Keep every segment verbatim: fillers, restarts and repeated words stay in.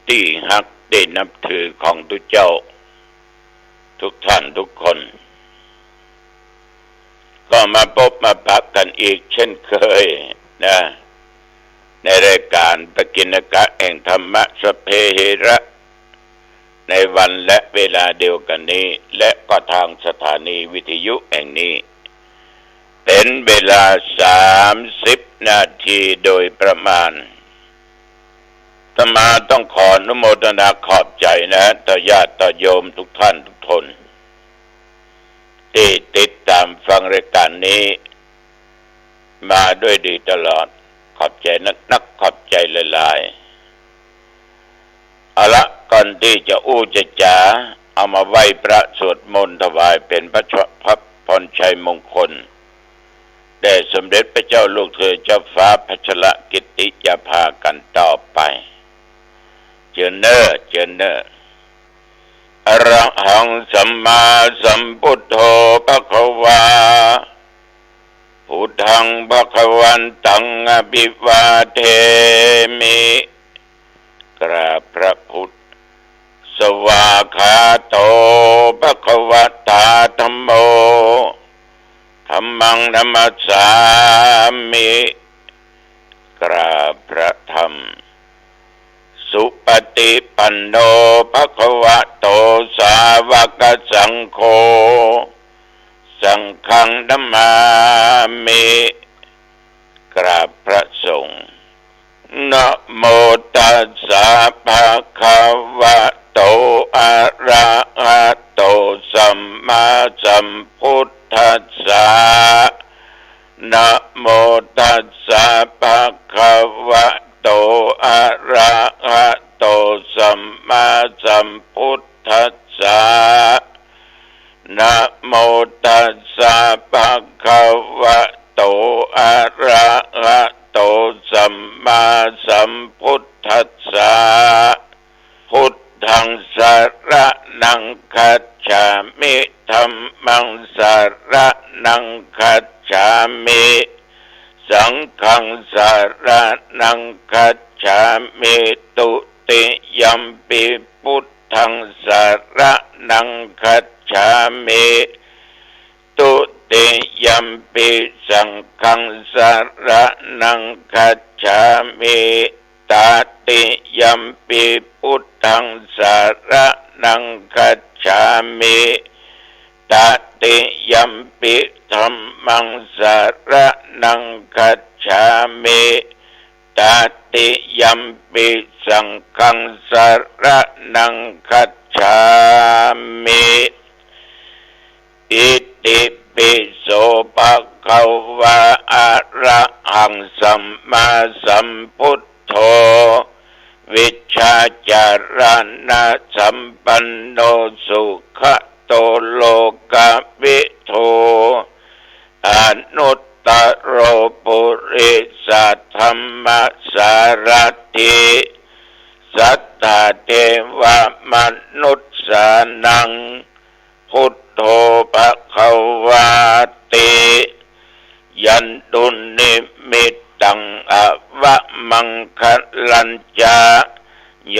ตี้ฮักตี้นับถือของตุ๊เจ้า ทุกท่านทุกคน ก็มาปบมาปะกั๋นอีกเช่นเคยนะ ในรายก๋านปกิณกะแห่งธรรมะสัพเพเหระ ในวันและเวลาเดียวกั๋นนี้ และก็ทางสถานีวิทยุแห่งนี้ เป๋นเวลาสามสิบนาทีโดยประมาณ อาตมาต้องขออนุโมทนาขอบใจ๋นะ ต่อญาติต่อโยมทุกท่านทุกคน ตี้ติดต๋ามฟังรายก๋านนี้ มาด้วยดีตลอด ขอบใจ๋นักๆ ขอบใจ๋หลายๆ เอาละ ก่อนตี้จะอู้จะจ๋า เอามาไหว้พระสวดมนต์ถวายเป๋นพระช- พระพรชัยมงคล แด่สมเด็จพระเจ้าลูกเธอเจ้าฟ้าพัชรกิติยาภากั๋นต่อไป เจิญเน่อ เจิญเน่อ อะระหังสัมมาสัมพุทโธภะคะวา พุทธังภะคะวันตังอะภิวาเทมิ กราบพระพุทธ สวากขาโตภะคะวะตาธัมโม ธัมมังนะมัสสามิ กราบพระธรรม สุปฏิปันโนภะคะวะโต สาวกสังโฆ สังฆังนะมามิ กราบพระสงฆ์ นะโมตัสสะภะคะวะโต อะระหะโต สัมมาสัมพุทธัสสะ นะโมตัสสะภะคะวะโต อะระหะโต สัมมาสัมพุทธัสสะ นะโมตัสสะภะคะวะโต อะระหะโต สัมมาสัมพุทธัสสะ พุทธังสะระณังคัจฉามิ ธัมมังสะระณังคัจฉามิ สังฆังสะระณังคัจฉามิ ตุติยัมปิพุทธังสะระณังคัจฉามิ ตุติยัมปิสังฆังสะระณังคัจฉามิ ตติยัมปิพุทธังสะระณังคัจฉามิ ตติยัมปิธัมมังสะระณังคัจฉามิ ตติยัมปิสังฆังสะระณังคัจฉามิ อิติปิโสภะคะวะ อะระหังสัมมาสัมพุทโธ วิชชาจารณะสัมปันโน สุขะโต โลกะวิทู อนุตตะโร ปุริสะธัมมะสารัตถิ สัตถะเทวะมนุสสานัง พุทโธภะคะวาติ ยันตุนิมิตตังอะวะมังคะลัญจะ โย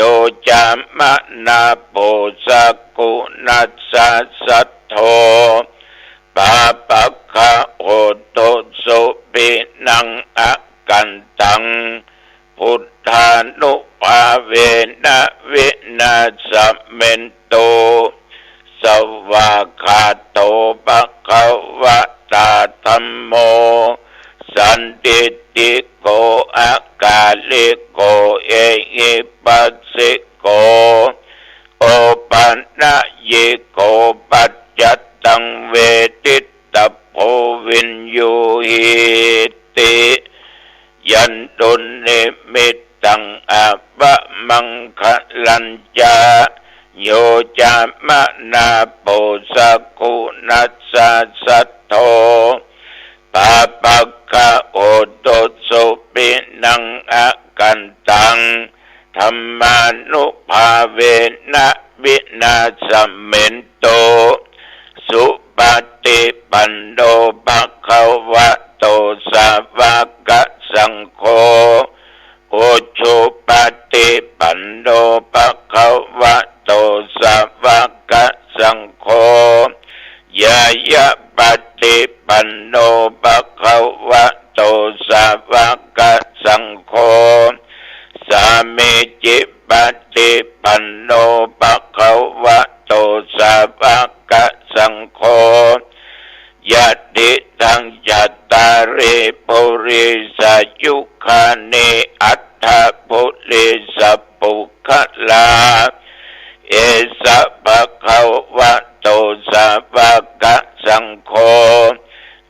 จะมะนาโป สะกุณัสสะสัทโธ ปาปะกะโหตุ สุปิณังอะกันตัง พุทธานุภาเวนะ วินาสเมนตุ สวากขาโตภะคะวะตาธัมโม สันทิฏฐิโก อะกาลิโก เอหิปัสสิโก โอปะนะยิโก ปัจจัตตัง เวทิตตะโพ วินยูหิติ ยันตุนิมิตตังอะวะมังคะลัญจะ โยจะมะนาโป สะกุณัสสะสัทโธ ปาปะกะโหตุ สุปิณังอะกันตัง ธัมมานุภาเวนะ วินาสเมนตุ สุปะติปันโน ภะคะวะโต สาวะกะสังโฆ โอ อุจุปะฏิปันโน ภะคะวะโต สาวะกะสังโฆ ญาญะปะฏิปันโน ภะคะวะโต สาวะกะสังโฆ สามีจิปะฏิปันโน ภะคะวะโต สาวะกะสังโฆ ยะติตัง จัตตาริ ปุริสายุคานิ อัตถะปุริสปุคคลา เอสะ ภะคะวะโต สาวะกะสังโฆ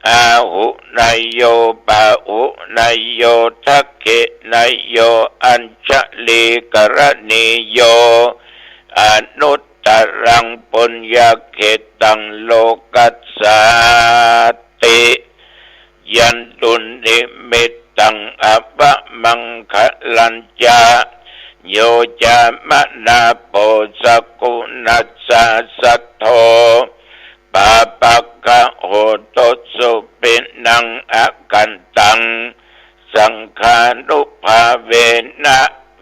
อาหุเนยโย ปาหุเนยโย ทักขิเนยโย อัญชลีกรณีโย อนุตตรัง ปุญญาเขตัง โลกัสสาติ ยันตุนนิมิตตัง อวะมังคะลัญจะ โย จามะนาโป สะกุณัสสะ สัทโธ ปาปะกะโหตุ สุปิณัง อกันตัง สังฆานุภาเวนะ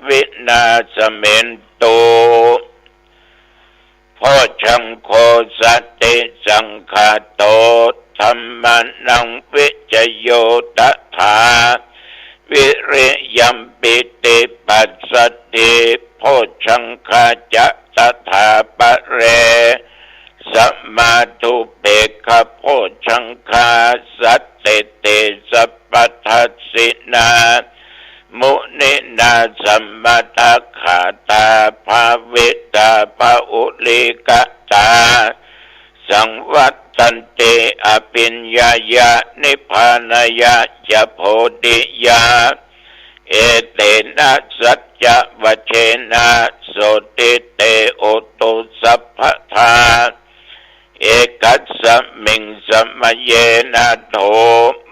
วินาสเมนตุ โพชฌังโฆ สติสังคาโต ธัมมานัง วิจโย ตถา วิริยัมปิ ติปัสสติ โพชฌังคาจะ ตถาปะเร สมาธุเปกขะโพชฌังคา สัตเตเต สัพพทัสสินา มุนินา สมะทะกะตา ภาวิตา บะหุลีกะตา สังวัตตันติ อภิญญายะ นิพพานายะจะ โพธิยา เอเตนะ สัจจะวะเชนะ โสตติเต โหตุ สัพพะทา เอกัสสะมิง สะมะเยนะ โถ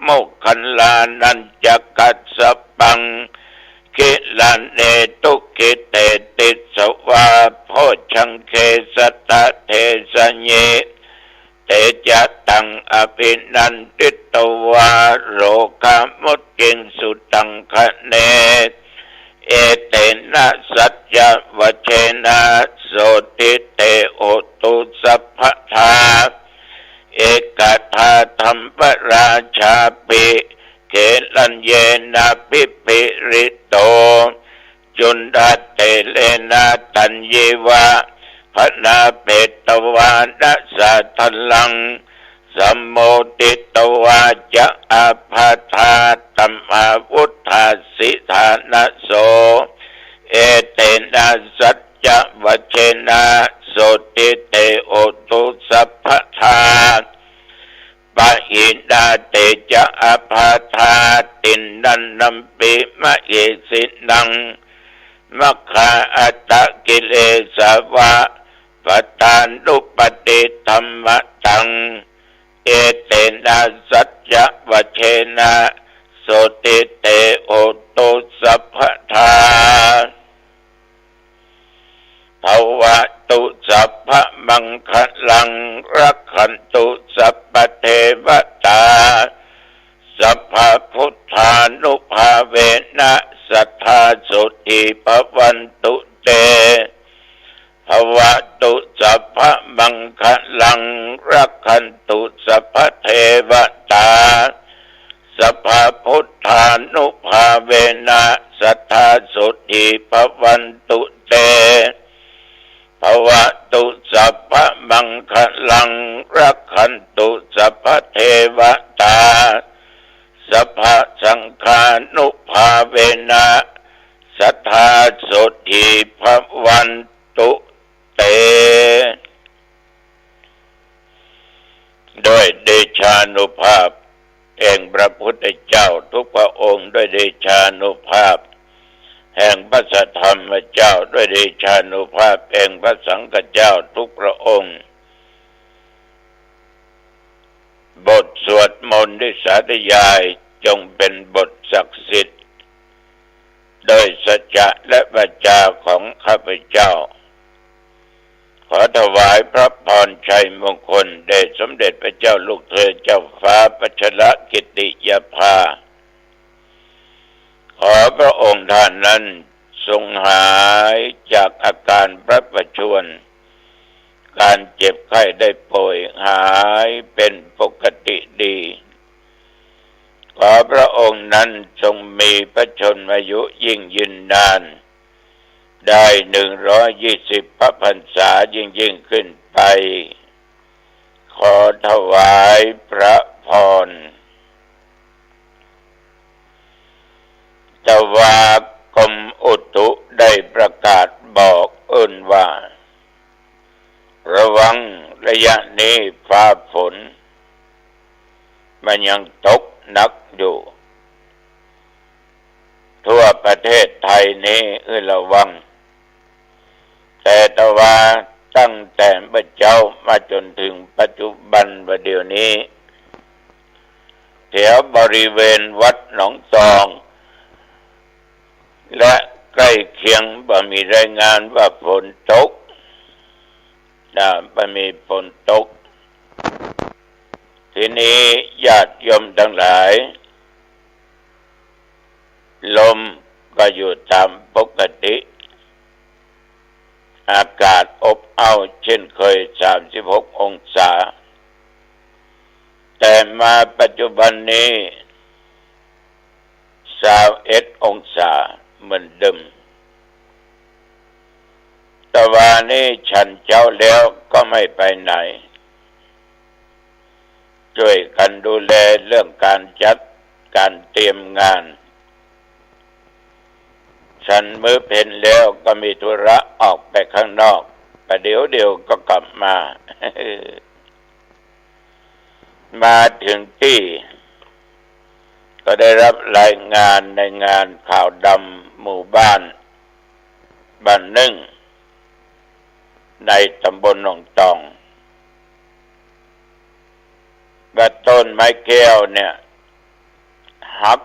โมคคัลลานัญจะกัสสะปัง กิลาเน ทุกขิเต ติสสะวา โพชฌังเก สัตตะเทสะยิ เตจะตัง อภินันทิตวา โรกามุจจิงสุตังคะเน เอเตนะ สัจจะวะเชนะ โสตติเต โหตุ สัพพะทา เอกะทาธัมมราชาปิ เกลัญเยนะ ภิปภิริโต จุนดาเตเรนะ ตัญญิวะ พนาเปตวานะ สาทะลัง สัมโมทิตวาจะ อาภาธา ตัมมาวุฏฐาสิฐานะโส เอเตนะ สัจจะวะเชนะ โสตติเต โหตุ สัพพะทา ปะหินา เตจะ อาภาธา ติณณัมปิ มะเหสินัง มัคคาอัตตะกิเลสาวะ ปะทานุปปาทิธัมมะตัง เอเตนะ สัจจะวะเชนะ โสตติเต โหตุ สัพพะทา ภะวะตุ สัพพะมังคะลัง รักขันตุ สัพพะเทวะตา สัพพะพุทธานุภาเวนะ สัตถา โสตถี ภะวันตุ เต ภะวะตุ สัพพะมังคะลัง รักขันตุ สัพพะเทวะตา สัพพะพุทธานุภาเวนะ สัตถา โสตถี ภะวันตุ เต ภะวะตุ สัพพะมังคะลัง รักขันตุ สัพพะเทวะตา สัพพะสังฆานุภาเวนะ สัตถา โสตถี ภะวันตุ เต ด้วยเดชานุภาพแห่งพระพุทธเจ้าทุกพระองค์ ด้วยเดชานุภาพแห่งพระสัทธรรมเจ้า ด้วยเดชานุภาพแห่งพระสังฆเจ้าทุกพระองค์ บทสวดมนต์ที่สาธยายจงเป็นบทศักดิ์สิทธิ์ โดยสัจจะและวาจาของข้าพเจ้า ขอถวายพระพรชัยมงคลแด่สมเด็จพระเจ้าลูกเธอเจ้าฟ้าพัชรกิติยาภา ข ขอพระองค์ท่านนั้นทรงหายจากอาการพระประชวร การเจ็บไข้ได้ป่วยหายเป็นปกติดี ขอพระองค์นั้นทรงมีพระชนมายุยิ่งยืนนาน ได้หนึ่งร้อยยี่สิบพระพรรษายิ่งๆ ขึ้นไป ขอถวายพระพร แต่ว่ากรมอุตุได้ประกาศบอกเอิ้นว่า ระวังระยะนี้ฟ้าฝน มันยังตกหนักอยู่ ทั่วประเทศไทยนี้ให้ระวัง แต่แต่ว่าตั้งแต่เมื่อเจ๊ามาจนถึงปัจจุบันว่าเดี๋ยวนี้ แถวบริเวณวัดหนองตอง และใกล้เคียงบ่มีรายงานว่าฝนตก นะ บ่มีฝนตก ทีนี้ญาติโยมทั้งหลาย ลมก็อยู่ตามปกติ อากาศอบอ้าวเช่นเคย สามสิบหกองศา แต่มาปัจจุบันนี้ ซาวเอ็ดองศาเหมือนเดิม แต่ว่านี้ฉันเจ๊าแล้วก็ไม่ไปไหน ช่วยกันดูแลเรื่องการจัดการเตรียมงาน ฉันมื้อเพลแล้วก็มีธุระออกไปข้างนอก ประเดี๋ยวเดียวก็กลับมา มาถึงตี้ ก็ได้รับรายงานในงานข่าวดำหมู่บ้าน บ้านนึ่ง ในตำบลหนองตอง ว่าต้นไม้แก้วเนี่ย หัก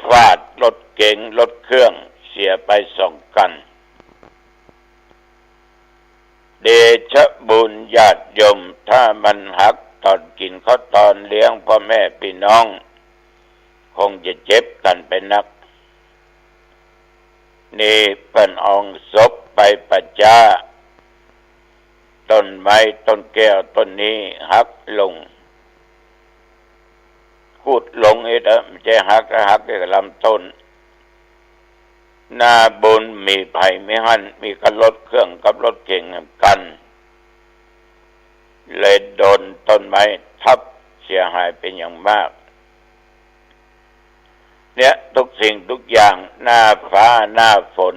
ฟาดรถเก๋งรถเครื่องเสียไปสองคัน เดชะบุญญาติโยม ถ้ามันหักตอนกิ๋นข้าวตอนเลี้ยงพ่อแม่ปี้น้อง คงจะเจ็บกั๋นไปนัก นี่เปิ้นเอาศพไปประจ๊า ต้นไม้ต้นแก้วต้นนี้หักลง ขุดลงอีกเถอะ บ่ใจ้หัก หักแต่ลำต้น นาบุญมีไผมีหั้น มีกับรถเครื่องกับรถเก๋งกั๋น เลยโดนต้นไม้ทับเสียหายเป็นอย่างมาก เนี่ย ทุกสิ่งทุกอย่าง หน้าฟ้าหน้าฝน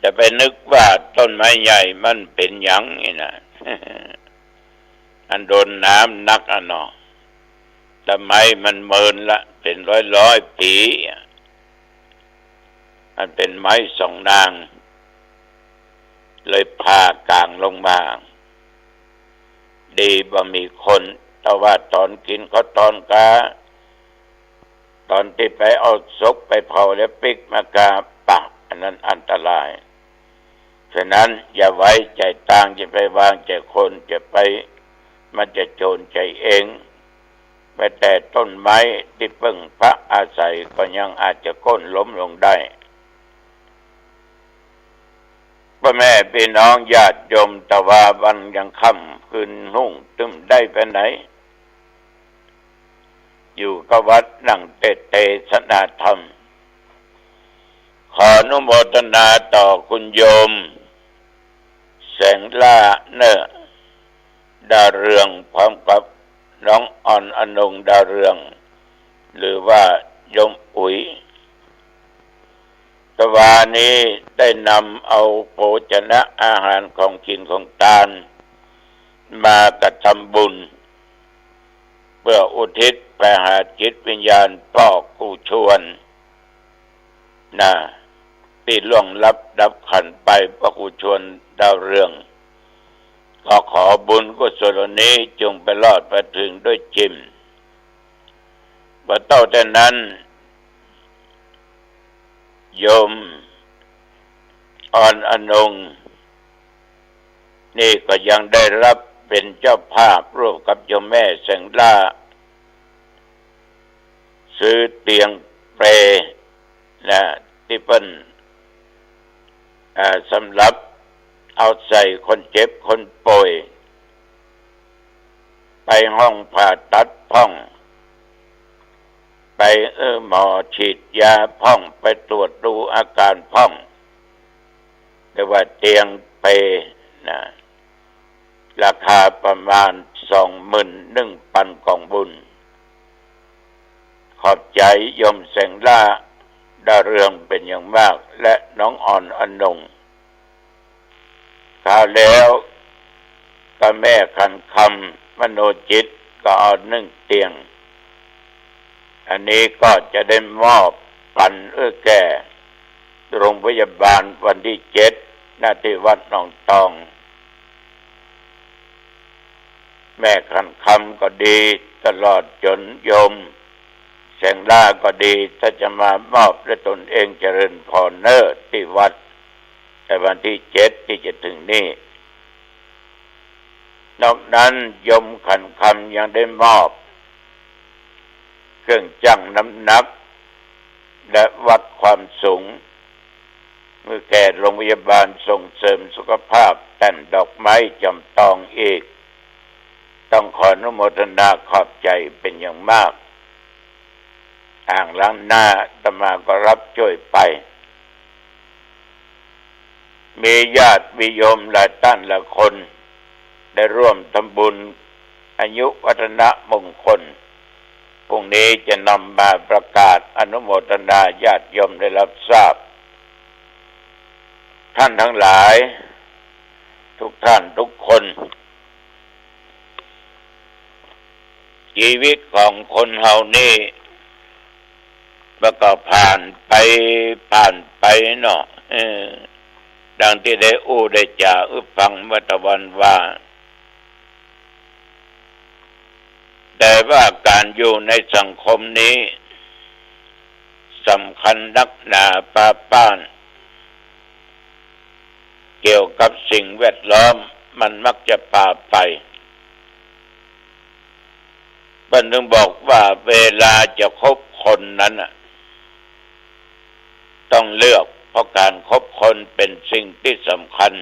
จะไปนึกว่าต้นไม้ใหญ่มันเป๋นหยังนี่นะ อันโดนน้ำนักอะเนาะ แต่ไม้มันเมินละ เป๋นร้อยๆ ปี๋อะ มันเป๋นไม้สองนาง เลยผ่ากลางลงมา ดีบ่มีคน แต่ว่าตอนกิ๋นข้าวตอนกา ตอนตี้ไปเอาศพไปเผาแล้วปิ๊กมากา ปะ อันนั้นอันตราย ฉะนั้นอย่าไว้ใจ๋ต่าง อย่าไปวางใจ๋คน จะไป มันจะโจรใจ๋เอง แม้แต่ต้นไม้ตี้เปิ้งพระอาศัยก็ยังอาจจะโค่นล้มลงได้ พ่อแม่ปี้น้องญาติโยม แต่ว่าวันยังค่ำคืนฮุ่งตึงได้ไปไหน อยู่กับวัดนั่งเตสน์เตสนาธรรม ขออนุโมทนาต่อคุณโยม แสงล่าเน่อ ดาวเรือง พร้อมกับน้องออนอนง ดาวเรือง หรือว่าโยมอุ๋ย ตะวานี้ได้นำเอาโภชนะอาหารของกิ๋นของตาน มากระทำบุญ เพื่ออุทิศไปหาจิตวิญญาณป้อกู่ชวน นะ ตี้ล่วงลับดับขันธ์ไป ป้อกู่ชวนดาวเรือง ก็ขอบุญกุศลเหล่านี้จงไปรอดไปเถิงด้วยจิ่ม บ่เต้าแต่นั้น โยมออนอนง นี่ก็ยังได้รับเป๋นเจ้าภาพร่วมกับโยมแม่แสงล่า ซื้อเตียงเปลนะ ตี้เปิ้น อ่า สำหรับเอาใส่คนเจ็บคนป่วย ไปห้องผ่าตัดพ่อง ไป เออ หมอฉีดยาพ่อง ไปตรวจดูอาการพ่อง เรียกว่าเตียงเปลนะ ราคาประมาณสองหมื่นหนึ่งปันก๋องบุญ ขอบใจ๋โยมแสงล่าดาวเรืองเป๋นอย่างมาก และน้องอ่อนอนง คราวแล้วก็แม่ขันคำมโนจิตก็เอานึ่งเตียง อันนี้ก็จะได้มอบปันเอื้อแก่โรงพยาบาลวันตี้เจ็ด ณ ตี้วัดหนองตอง แม่ขันคำก็ดี ตลอดจ๋นโยมแสงล่าก็ดี ถ้าจะมามอบด้วยตนเองเจริญพรเน่อตี้วัด ในวันตี้เจ็ดตี้จะเถิงนี้ นอกนั้นโยมขันคำยังได้มอบเครื่องชั่งน้ำหนัก และวัดความสูง เอื้อแก่โรงพยาบาลส่งเสริมสุขภาพแต้นดอกไม้จอมตองอีก ต้องขออนุโมทนาขอบใจ๋เป๋นอย่างมาก อ่างล้างหน้าอาตมาก็รับจ้วยไป มีญาติมีโยมหลายต้านหลายคน ได้ร่วมทำบุญอายุวัฒนมงคล พรุ่งนี้จะนำมาประกาศอนุโมทนาญาติโยมได้รับทราบ ท่านทั้งหลาย ทุกท่านทุกคน จีวิตของคนเฮานี่ มันก็ผ่านไป ผ่านไปเนาะ เออ ดังตี้ได้อู้ได้จ๋าหื้อฟังเมื่อตะวันว่า แต่ว่าก๋านอยู่ในสังคมนี้ สำคัญนักหนาปาป๊าน เกี่ยวกับสิ่งแวดล้อมมันมักจะปาไป เปิ้นจึงบอกว่าเวลาจะคบคนนั้นน่ะ ต้องเลือก เพราะก๋านคบคนเป๋นสิ่งตี้สำคัญ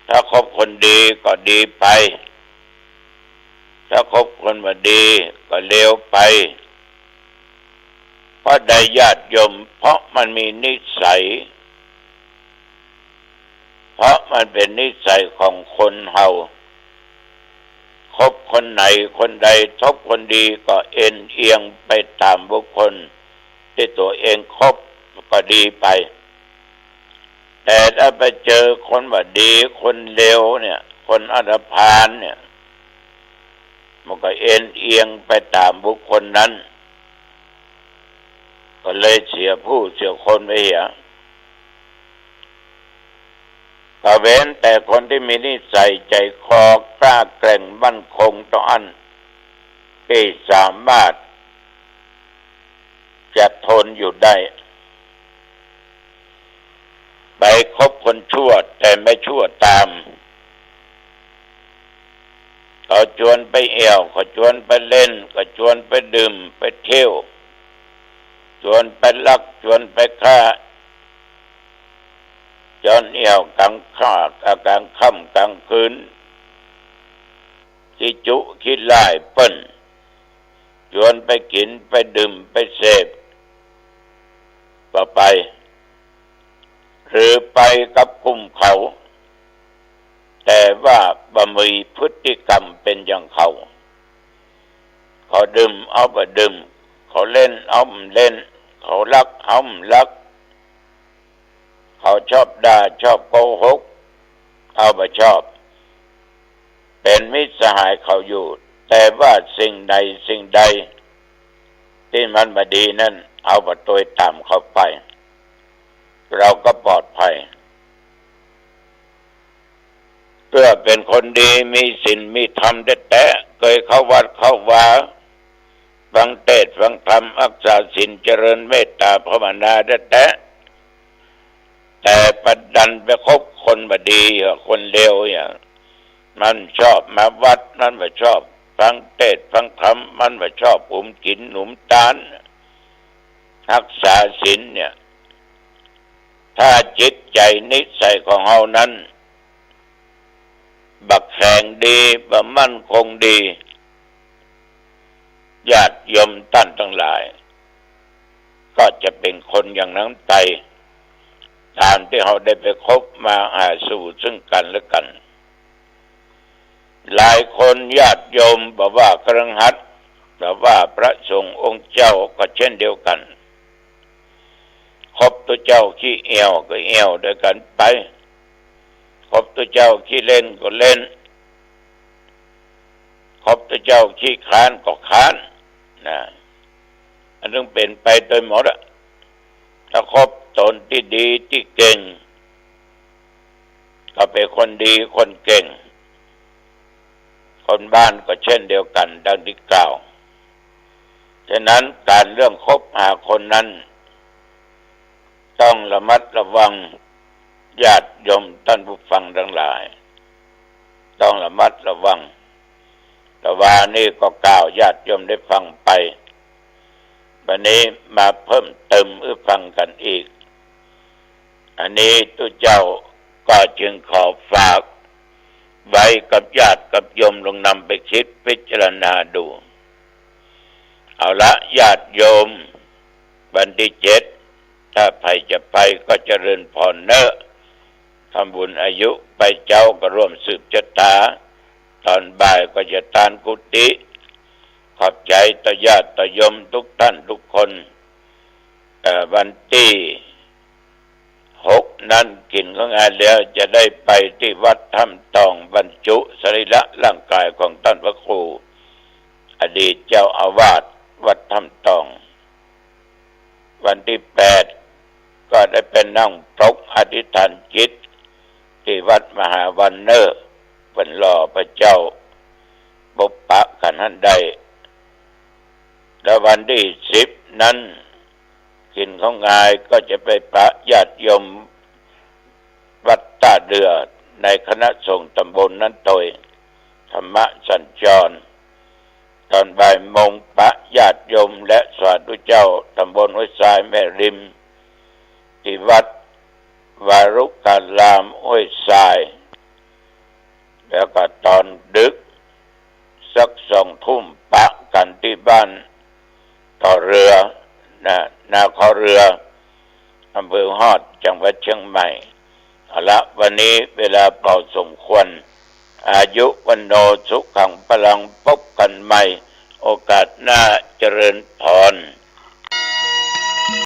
ถ้าคบคนดีก็ดีไป ถ้าคบคนบ่ดีก็เลวไป เพราะใดญาติโยม เพราะมันมีนิสัย เพราะมันเป๋นนิสัยของคนเฮา คบคนไหนคนใด คบคนดีก็เอนเอียงไปต๋ามบุคคลตี้ตั๋วเองคบก็ดีไป แต่ถ้าไปเจอคนบ่ดี คนเลวเนี่ย คนอันธพาลเนี่ย มันก็เอนเอียงไปต๋ามบุคคลนั้น ก็เลยเสียผู้เสียคนไปเหีย ก็เว้นแต่คนตี้มีนิสัยใจ๋คอกล้าแกร่งมั่นคงต่ออั้น ตี้สามารถจะทนอยู่ได้ ไปคบคนชั่วแต่ไม่ชั่วต๋าม เขาจวนไปแอ่ว เขาจวนไปเล่น เขาจวนไปดื่มไปเที่ยว จวนไปลัก จวนไปฆ่า จวนแอ่วก๋างค่ำ ก๋างค่ำก๋างคืน ขี้จุขี้ล่ายเปิ้น จวนไปกิ๋นไปดื่มไปเสพ ก็ไป หรือไปกับกลุ่มเขา แต่ว่าบ่มีพฤติกรรมเป๋นอย่างเขา เขาดื่มเอาบ่ดื่ม เขาเล่นเอาบ่เล่น เขาลักเอาบ่ลัก เขาชอบด่าชอบโกหก เอาบ่ชอบ เป๋นมิตรสหายเขาอยู่ แต่ว่าสิ่งใดสิ่งใดตี้มันบ่ดีนั้น เอาบ่ตวยต๋ามเขาไป เราก็ปลอดภัย เปื้อเป๋นคนดี มีศีลมีธรรมแต๊ๆ เกยเข้าวัดเข้าวา ฟังเตสน์ฟังธรรม ฮักษาศีล เจริญเมตต๋าภาวนาแต๊ๆ แต่ปะดันไปคบคนบ่ดี คนเลวเนี่ย มันชอบมาวัด มันบ่ชอบ ฟังเตสน์ฟังธรรม มันบ่ชอบหุมศีลหุมตาน ฮักษาศีลเนี่ย ถ้าจิตใจ๋นิสัยของเฮานั้นบ่แข็งดี บ่มั่นคงดี ญาติโยมต้านตังหลาย ก็จะเป๋นคนอย่างนั้นไป ต๋ามตี้เฮาได้ไปคบมาหาสู่ซึ่งกั๋นและกั๋น หลายคนญาติโยม บ่ว่าคฤหัสถ์ บ่ว่าพระสงฆ์องค์เจ้าก็เช่นเดียวกั๋น คบตุ๊เจ้าขี้เอี่ยวก็เอี่ยวตวยกั๋นไป คบตุ๊เจ้าขี้เล่นก็เล่น คบตุ๊เจ้าขี้ค้านก็ค้านนะ อันนั้นเป๋นไปโดยหมดอะ ถ้าคบต๋นตี้ดีตี้เก่ง ก็เป๋นคนดีคนเก่ง คนบ้านก็เช่นเดียวกั๋นดังตี้กล่าว ฉะนั้นก๋านเรื่องคบหาคนนั้น ต้องระมัดระวัง ญาติโยมต้านผู้ฟังตังหลาย ต้องระมัดระวัง ตะวานี้ก็กล่าวญาติโยมได้ฟังไป วันนี้มาเพิ่มเติมหื้อฟังกั๋นอีก อันนี้ตุ๊เจ้าก็จึงขอฝากไว้กับญาติกับโยม ลองนำไปคิดพิจารณาดู เอาละญาติโยม วันตี้เจ็ด ถ้าใผจะไปก็เจริญพรเน่อ ทำบุญอายุ ไปเจ๊าก็ร่วมสืบชะตา ต๋อนบ่ายก็จะตานกุฏิ ขอบใจ๋ต่อญาติต่อโยมทุกต้านทุกคน เอ่อ วันตี้หกนั้นกิ๋นข้าวงายแล้วจะได้ไปตี้วัดถ้ำตองบรรจุสรีระร่างกายของต้านพระครู อดีตเจ้าอาวาสวัดถ้ำตอง วันตี้แปดก็ได้ไปนั่งปลกอธิษฐานจิตตี้วัดมหาวันเน่อ เปิ้นหล่อพระเจ้า ปบปะกั๋นหั้นได้ แล้ววันตี้สิบนั้น กิ๋นข้าวงายก็จะไปปะญาติโยมวัดต้าเดื่อ ในคณะสงฆ์ต๋ำบลนั้นโตย ธรรมสัญจร ต๋อนบ่ายโมงปะญาติโยมและสาธุเจ้าต๋ำบลห้วยทรายแม่ริม ตี้วัดวารุการามห้วยทราย แล้วก็ต๋อนดึกสักสองทุ่มปะกั๋นตี้บ้านต่อเรือนะ นาคอเรือ อำเภอฮอด จังหวัดเชียงใหม่ เอาละ วันนี้เวลาพอสมควร อายุวัณโณสุขังพลัง พบกั๋นใหม่โอกาสหน้า เจริญพร